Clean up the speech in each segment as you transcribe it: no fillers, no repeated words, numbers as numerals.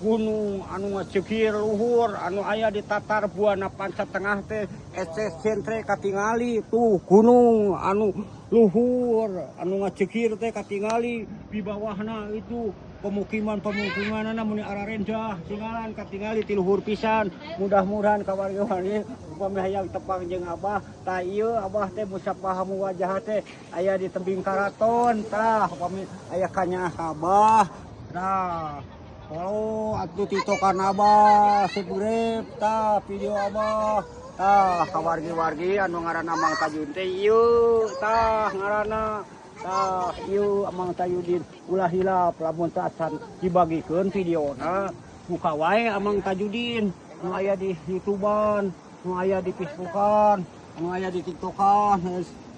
Gunung anu ngacegir luhur anu aya di Tatar Buana Panca Tengah teh ece sentre katingali. Tuh, gunung anu luhur anu ngacegir teh katingali. Di bawahna itu pemukiman-pemukiman muni ararendah tinggalan, katingali ti luhur pisan. Mudah-mudahan kawargi-wargi upami hayang tepang jeung Abah, tah ieu Abah teh musafah muwajah teh aya di tebing Karaton. Tah, upami aya kanyaah Abah, tah follow atuh TikTokan Abah, subscribe tah video Abah. Tah, kawargi-wargi, anu ngaranna Mang Tajun teh ieu, tah ngaranna, tah ieu Amang Tajudin. Ulah hilap lamun teu acan dibagikeun videona, buka wae Amang Tajudin nu aya di YouTubean, nu aya di Facebookan, nu aya di TikTokan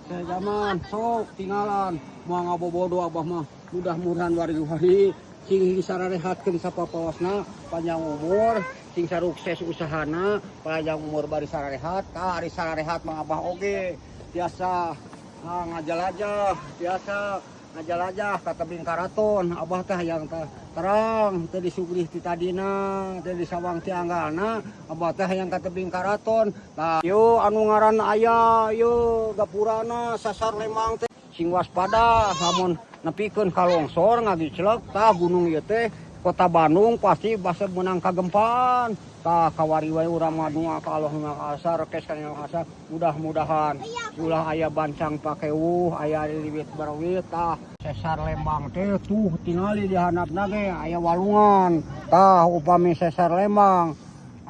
zaman sok tinggalan. Moal ngabobodo Abah mah. Mudah-mudahan wargi-wargi sing sararehatkeun sapapawasna, panjang umur, sing sarukses usahana, panjang umur bari sararehat. Tah, ari sararehat mah Abah oge biasa ngajalajah, biasa ngajalajah ka tebing Karaton. Abah teh hayang teh terang teh disugrih ti tadina teh disawang ti anggalna. Abah teh hayang ka tebing Karaton. Tah, yo anu ngaran aya yo gapurana sasar Lembang teh sing waspada lamun nepikeun ka longsor ngagiclek. Tah, gunung ieu teh Kota Bandung pasti basa menang kagempaan. Tah, kawari wae urang mah doa ka Allah nu Maha Esa, rekes ka Yang Maha Esa, mudah-mudahan ulah aya bancang pakewuh, aya liwit barawit. Tah, sesar Lembang teh tuh tingali di handapna ge aya walungan. Tah, upami sesar Lembang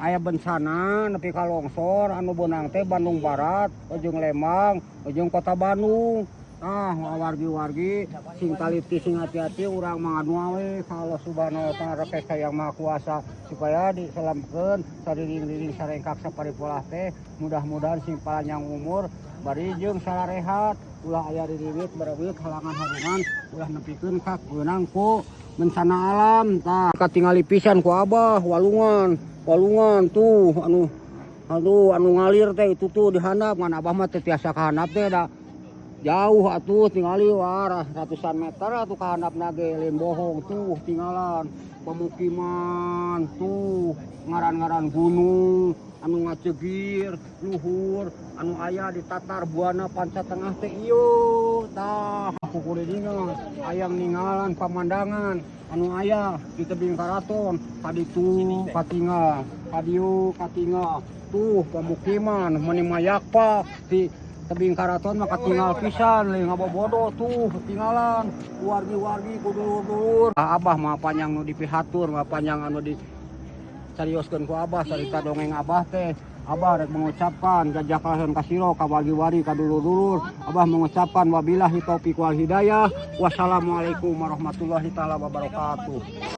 aya bencana nepi ka longsor, anu beunang teh Bandung Barat jeung Lembang jeung Kota Bandung. Nah, wargi-wargi sing taliti, sing hati-hati. Urang mah ngadua we ka Allah Subhanahu wa Taala, rekes ka Yang Maha Kuasa supaya diselametkeun sariring-riring sarengkak saparipolah teh. Mudah-mudahan sing panjang umur bari jeung sararehat, ulah aya ririwit barawit, halangan harungan, ulah nepikeun ka beunang ku bencana alam. Tah, katingali pisan ku Abah walungan, walungan tuh anu, aduh, anu ngalir teh itu tuh di handap. Ngan Abah mah teu tiasa ka handap teh, da jauh atuh. Tingali, wah, ratusan meter atuh ka handapna ge, lain bohong. Tuh tinggalan pemukiman tuh, ngaran-ngaran gunung anu ngacegir luhur anu aya di Tatar Buana Panca Tengah teh ieu. Tah, kukulilingan hayang ninggalan pamandangan anu aya di tebing Karaton, kaditu katinggal, kadieu katinggal. Tuh pemukiman meni mayakpak di tebing Karaton mah katinggal pisan, lain ngabobodo. Tuh tinggalan wargi-wargi, ku dulur-dulur. Ah, Abah mah panjang nu dipihatur mah panjang anu di carioskeun ku Abah carita dongeng Abah teh. Abah rek mengucapkan jajah kalahan kasiro ka wargi-wargi, ka dulur-dulur. Abah mengucapkan wabillahi taufik wal hidayah, wassalamualaikum warahmatullahi taala wabarakatuh.